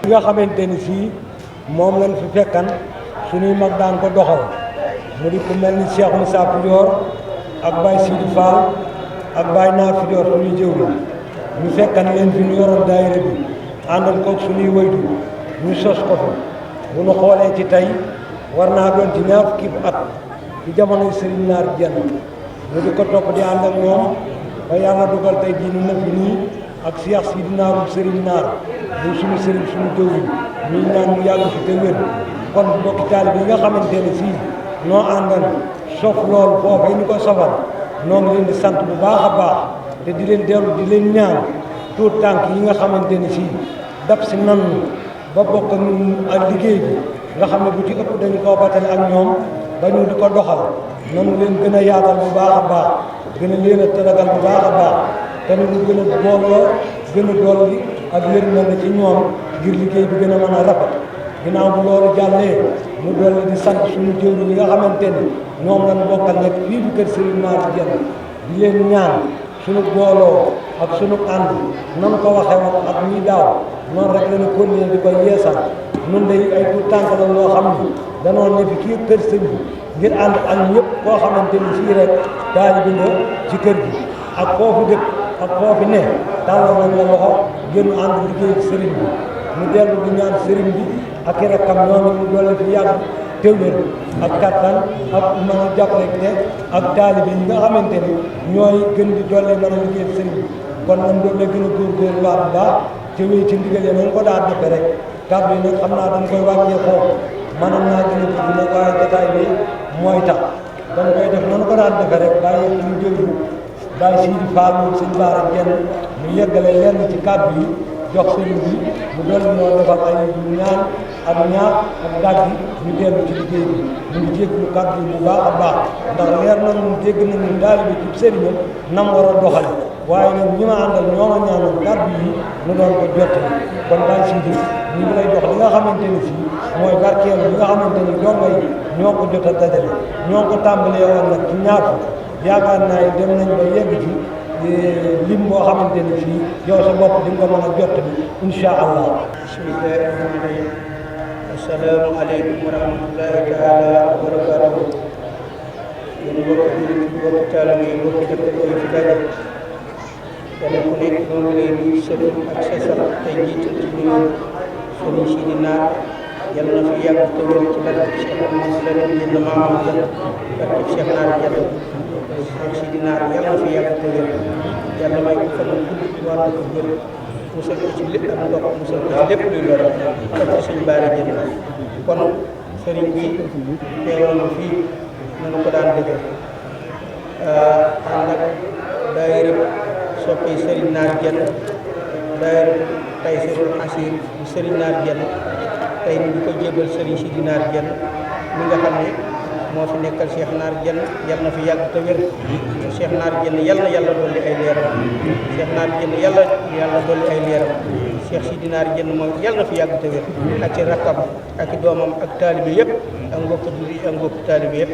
nga xamante ni fii moom lañ fi fekkan suñuy mag daan ko doxal mu di ku mel ni Cheikh Moussa Fidior ak Baye Sidi Fall ak Baye Naar Fidior suñuy jëwriñ ñu fekkan leen fi ñu yoroon daayira bi àndal koog suñuy waytu ñu sos ko fi bu ñu xoolee ci tey war naa doon ci ñaar fukki at ci jamonoy Serigne Naar Jenn ñu di ko topp di ànd ak moom ba yàlla dugal tey jii ñu nekk nii ak Cheikh Sidi Naaru Serigne Naar muy suñu sëriñ suñu jëwriñ ñuy ñaan mu yàgg fi te wér kon mbokki taalibe yi nga xamante ne fii noo àndoon sof loolu foofee ñu ko safar noo ngi leen di sant bu baax a baax te di leen dellu di leen ñaan tuut tànk yi nga xamante ni si dab si nan ba bokk ak ñun ak liggéey bi nga xam ne bu ci ëpp dañu koo batale ak ñoom ba ñu di ko doxal nanu leen gën a yaatal bu baax a baax gën a leen a tëragal bu baax a baax te nu gën a booloo gën a dolli ak yërmande ci ñoom ngir liggéey bi gën a mën a rafet ginnaaw bu loolu jàllee mu dolli di sant suñu jëwri yi nga xamante ni ñoom lañ bokkal nekk fii di kër Serigne Malick Diène di leen ñaan suñu booloo ak suñu ànd nanu ko waxee woon ak ñi daaw noonu rek lañu continuer di ko yeesal nun day ay tout tànk la loo xam ni danoo ne fi kii kër sëñ bi ngir ànd ak ñëpp koo xamante ni sii rek taalibe nga ci kër gi ak foofu dëkk ak foofu ne tàllal nañ la loxo gënu ànd liggéey ak sëriñ bi mu dellu di ñaan sëriñ bi ak i rakkam ñoom it mu dolli fi yàgg téwér ak kattan ak mën a jàppale te ak taalibe yi nga xamante ni ñooy gën di dolli mën a liggéey ak sëriñ bi kon nañ doon la gën a góorgóorlu waat bu baax te wéy ci ndigal yi nañ ko daan defee rek kàddu yi nag xam naa dañ koy wàccee foofu maanaam naa gën a gudd nag waaye jotaay bi mooy tax dañ koy def nañ ko daan defee rek bàyyi ñu jël bàyyi Sidi Fall moom sëñ Baara Diène mu yeggale lenn ci kàddu yi jox sëriñ bi mu dolli ñoo defal ay ñaan ak ñaax ak dàgg ñu dellu ci liggéey bi ñu ngi jéglu kàddu yi bu baax a baax ndax leer na ñu jégg nañu daal bi ci sëriñam nam war a doxale waaye nag ñi ma àndal ñoo ma ñaanal kàddu yi mu doon ko jottali kon bàyyi Sidi ñu ngi lay jox li nga xamante ni si mooy barkeel bi nga xamante ni dongo yi ñoo ko jot a dajale ñoo ko tàmbalee woon nag ci ñaata yaakaar naa yi dem nañ ba yegg ci lim boo xamante ni fii yow sa bopp di nga ko mën a jot bi incha allah. bismillahi rahmaani rahim assalaamu aleykum wa rahmatullahi taala wa barakaatuhu yéen mbokk jullit mbokk taalibe yi mbokk dëkkandoo yi fi daje kenn ku nekk ñoo ngi lay nuyu sa tur ak sa sant te jiital ci nuyu Sëriñ Sidi Naar yal na fi yàgg te wér ci barke Cheikh Ahmadou Bamba maamam ja barke Cheikh Naar Diène Sëriñ Sidi Naar yal na fi yàgg te wér yàlla may ko fan gudd war na ko wér musal ko ci lépp ak ndox musal ko ci lépp luy lor ak suñu Baara Diène kon sëriñ bi teewal na fii nañu ko daan dëgg ànd ak daayira soppay Sëriñ Naar Diène daayira Taysirul Asir bu Sëriñ Naar Diène tey ñu di ko jébal Sëriñ Sidi Naar Diène mi nga xam ne moo fi nekkal Cheikh Naar Diène yal na fi yàgg te wér Cheikh Naar Diène yal na yàlla dolli ay leeram Cheikh Naar Diène yàlla dolli ay leeram Cheikh Sidi Naar Diène moom yal na fi yàgg te wér ak ci rakkam ak i doomam ak taalibe yëpp ak mbokk jullit ak mbokk taalibe yëpp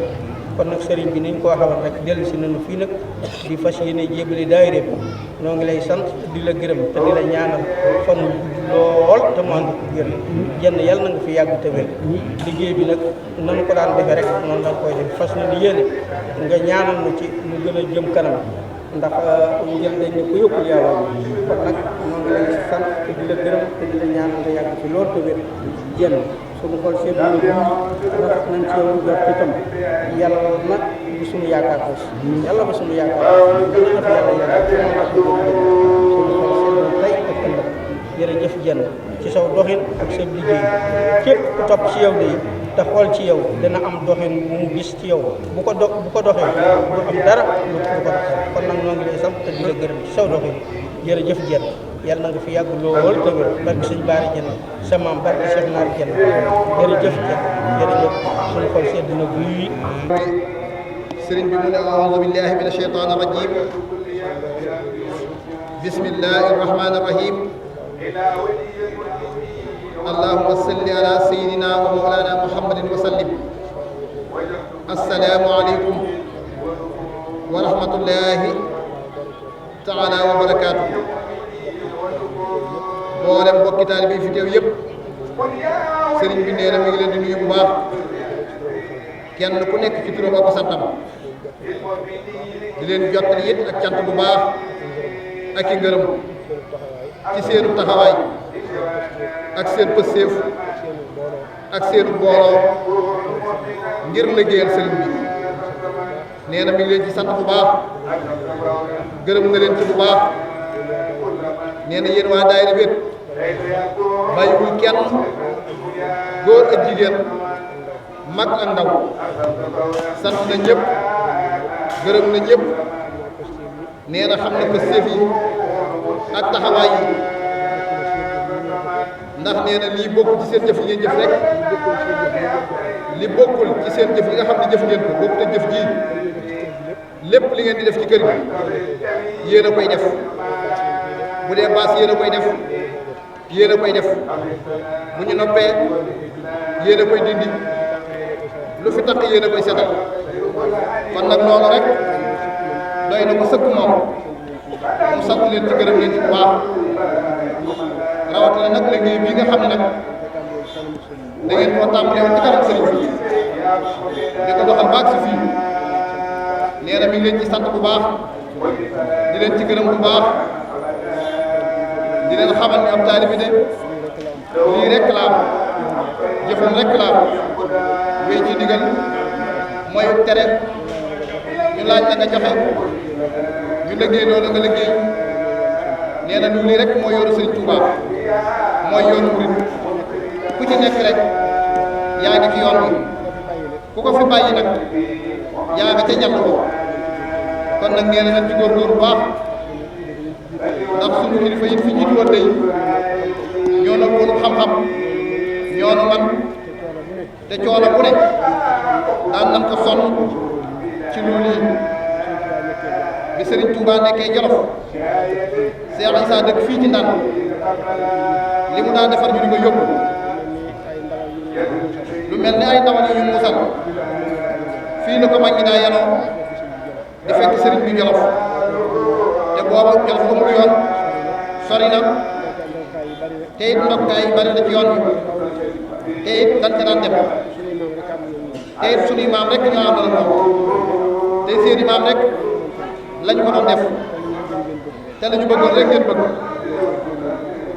kon nag sëriñ bi niñ ko waxoon rek dellu si nañu fii nag di fas yéene jébali daayira bi noo ngi lay sant di la gërëm te di la ñaanal fan wu gudd lool te mu ànd ko wér jenn yàlla na nga fi yàgg te wér liggéey bi nag nanu ko daan defee rek noonu lañ koy def fas na ni yéene nga ñaanal nu ci mu gën a jëm kanam ndax njël dañ ne ko yóbbul yàlla kon nag noo ngi lay sant te di la gërëm te di la ñaanal nga yàgg fi lool te wér jenn suñu xol seet na bu rafet nañ ci yow jot itam yàlla nag bu suñu yaakaar ko yàlla ba suñu yaakaar dina fi yàlla yàgg suñu xol seet na tey ak ëllëg jërëjëf jenn ci saw doxin ak sa liggéey képp ku topp ci yow de te xool ci yow dana am doxin bu mu gis ci yow bu ko doxee du am dara lu ko doxee kon nag noo ngi lay sant te di la gërëm ci saw doxin jërëjëf jenn yàlla na nga fi yàgg lool te wér barke sëñ Baara Diène sa maam barke Cheikh Naar Diène jërëjëf jenn jërëjëf suñu xol sedd na guy. sëriñ bi mu ne aoudu billahi min asheytaan arrajim bismillahi arrahmani arrahim allahumma salli ala sayyidina wa mawlana muhammadin wa sallim assalaamu aleykum wa rahmatullahi taala wa barakaatu mboolem mbokki taalibe bi fi teew yëpp sëriñ bi nee na mi ngi leen di nuyu bu baax kenn ku nekk ci turam ak santam di leen jottali it ak cant bu baax ak i ngërëm ci seenu taxawaay ak seen pësséef ak seenu booloo ngir liggéeyal sëriñ bi nee na mi ngi leen ci sant bu baax gërëm na leen ci bu baax nee na yéen waa daayira bi bàyyiwul kenn góor ak jigéen mag ak ndaw sant na ñëpp gërëm na ñëpp nee na xam na pësséef yi ak taxawaay yi ndax nee na lii bokkul ci seen jëf yi ngeen jëf rek li bokkul ci seen jëf yi nga xam ne jëf ngeen ko bokk te jëf ji lépp li ngeen di def ci kër gi yéen a koy def bu dee baas yéen a koy def yéen a koy def bu ñu noppee yéen a koy dindi lu fi tax yéen a koy setal kon nag loolu rek doy na ko sëkk moom mu sant leen ci gërëm leen ci bu baax rawatina nag liggéey bii nga xam ne nag da ngeen koo tàmbalee woon ci kanam sëriñ bi di ko doxal baag si fii nee na mi ngi leen ci sant bu baax di leen ci gërëm bu baax di leen xamal ni ab taalibe de lii rek laa jëfam rek laa wéy ci ndigal mooy tere ñu laaj la nga joxe ñu liggéey loolu nga liggéey nee na lii rek mooy yoonu Sëriñ Tuubaa mooy yoonu murit ku ci nekk rek yaa ngi ci yoon bi ku ko fi bàyyi nag yaa nga ca ñàll ko kon nag nee na nañ ci góorgóorlu bu baax ndax sunu kilifa yi fi jiitu woon day ñoo na woonu xam-xam ñoo na man te coono bu ne daan nañ ko sonn ci loolu yi bi Sëriñ Tuubaa nekkee Jolof Seex Isaa dëkk fii ci Ndar li mu daan defar ñu di ko yóbbu lu mel ni ay ndawal yu ñu muusal fii la ko mag ñi daa yanoo di fekk sëriñ bi Jolof te booba Jolof amul yoon sori na te it ndokkaay yi bari na ci yoon bi te it dañ ca daan dem te it suñuy maam rek ñoo àndal moom te seeni maam rek lañ ko doon def te la ñu bëggoon rek ngeen bëgg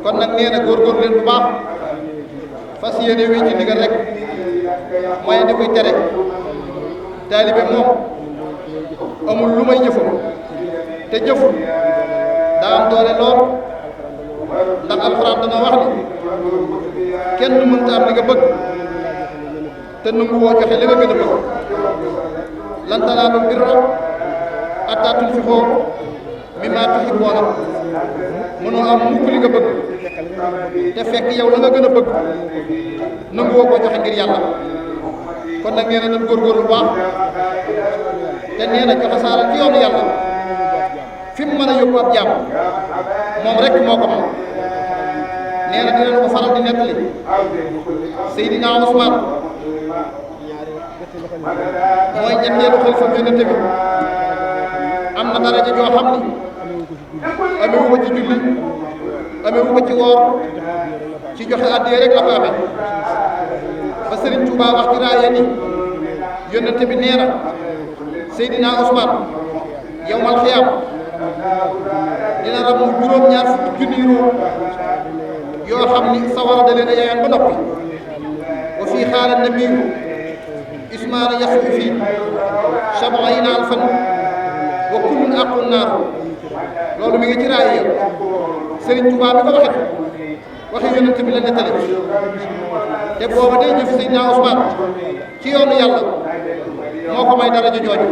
kon nag nee na góorgóorlu leen bu baax fas yéene wéy ci ndigal rek mooy di koy tere taalibe moom amul lu may jëfam te jëful daa am doole lool ndax alxuraan dana wax ni kenn mënta am li nga bëgg te nangu woo joxe li nga gën a bëgg lan tanaalul birra hattaa tunfiquu mimmaa tuhibbuuna mënoo am mukk li nga bëgg te fekk yow la nga gën a bëgg nangu woo ko joxe ngir yàlla kon nag nee na nan góorgóorlu bu baax te nee na joxe sa alal ci yoonu yàlla fi mu mën a yóbbu ab jàmm moom rek moo ko mën nee na dinañ ko faral di nettali Seydina Usmaan mooy ñetteelu xalifa Yonent bi am na daraja joo xam ni amewu ko ci julli amewu ko ci woor ci joxe addiya rek la ko amee ba Sëriñ Tuubaa wax ci raaya ni Yonent bi nee na Seydina Usmaan yawmal xiyaam dina ramu juróom-ñaar fukki junni ruux yoo xam ni sawara da leen a yaayaan ba noppi wa fii xaala nabiyu Usmaan yaxu fii sabiina alfan wa kullun aqun naar loolu mi ngi ci raaya Sëriñ Tuubaa bi ko waxee waxi Yonent bi la nettali te booba day jëf Seydina Usmaan ci yoonu yàlla moo ko may daraja jooju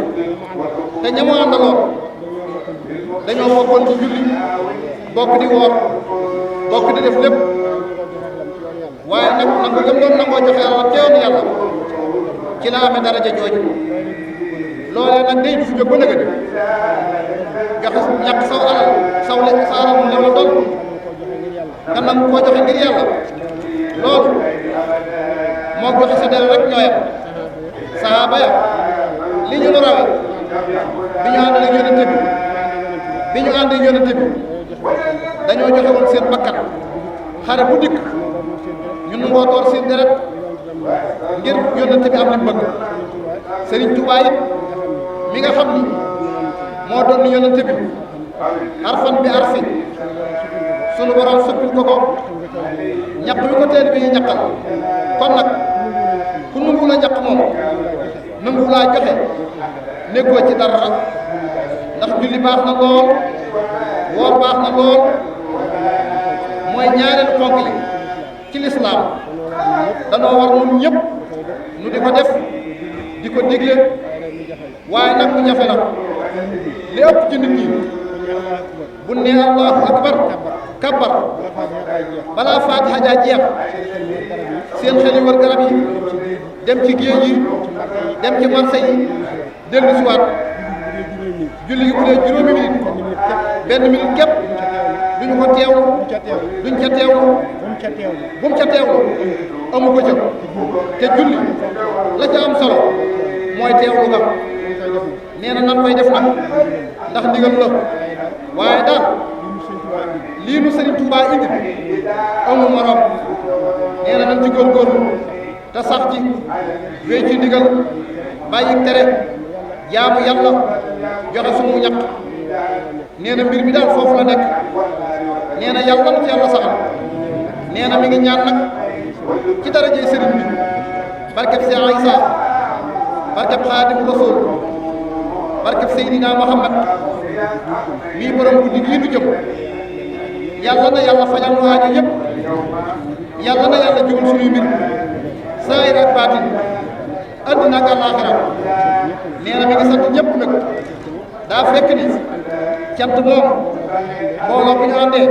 te ña mu àndaloon dañoo bokkoon ci julli bokk di woor bokk di def lépp waaye nag nangu gëm doon nangoo joxe alal ca yoonu yàlla ci la amee daraja jooju loolee nag day du fi jóg ba nëgë joxe ñàkk saw alal sa alal mu lew la doon nga nangu koo joxe ngir yàlla loolu moo joxe sa del rek ñooyam sahaaba ya li ñu nu rawe bi ñu ànd ak Yonent bi ñu ànd ak Yonent bi dañoo joxe woon seen bakkan xare bu dikk ñu nangoo toor seen deret ngir Yonent bi am li mu bëgg Sëriñ Tuubaa it mi nga xam ni moo doon ni Yonent bi arfan bi arfi sunu borom suppil ko ñaq wi ko teel bi ñaqal kon nag ku nangu la ñaq moom nangu laa joxe nekkoo ci dara ndax julli baax na lool woor baax na lool mooy ñaareelu ponk yi ci lislaam danoo war nun ñëpp nu di ko def di ko digle waaye nag mu jafe na li ëpp ci nit ñi bu ne allahu akbar kabbar balaa faatiha jaa jeex seen xel yi war garab yi dem ci géej yi dem ci marché yi dellu si waat julli gi bu dee juróomi minute benn minute képp duñu ko teewlu duñ ca teewlu bu mu ca teewlu amu ko ca te julli la ca am solo mooy teewlu nga nee na nan koy def nag ndax ndigal la waaye daal lii nu Sëriñ Tuubaa indi amul morom nee na nan ci góorgóorlu te sax ci wéy ci ndigal bàyyi tere jaamu yàlla joxe sumu ñaq nee na mbir mi daal foofu la nekk nee na yàlla na ci yàlla saxal nee na mi ngi ñaan nag ci darajey sëriñ bi barkeb Seex Isa barkeb Xaadimu Rasuul barkeb Seydina Muhammad mii borom guddi gii nu jëm yàlla na yàlla fajal nu aajo yëpp yàlla na yàlla jubal suñuy mbir saayir ak baatin àddina ak àllaaxira nee na mi ngi sant ñëpp nag daa fekk ni cant moom mbooloo bu ñu àndee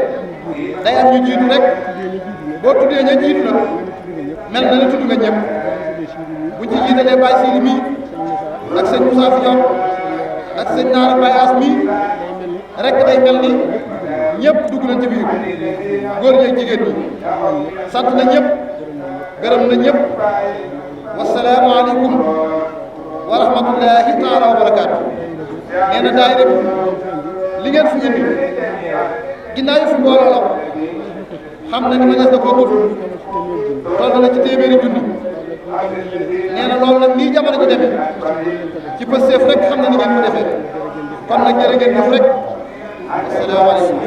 day am ñu jiitu rek boo tuddee ña jiitu nag mel na ni tudd nga ñëpp buñ ci jiitalee Baye Sidi mii ak sëñ Moussa Fior ak sëñ Naara Baye As mii rek day mel ni ñëpp dugg nañ ci biir góor ñi ak jigéen ñi sant na ñëpp gërëm na ñëpp wasalaamu aleykum wa rahmatullahi taala wa barakaatu nee na daayira bi li ngeen fi indi ginnaaw yi fi mbooloo la xam na ni ma des na koo tudd toll na ci téeméeri junni nee na loolu nag nii jamono ji demee ci pësteef rek xam na ni ngeen ko defee kon nag jërë ngeen def rek asalaamaaleykum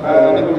Amin.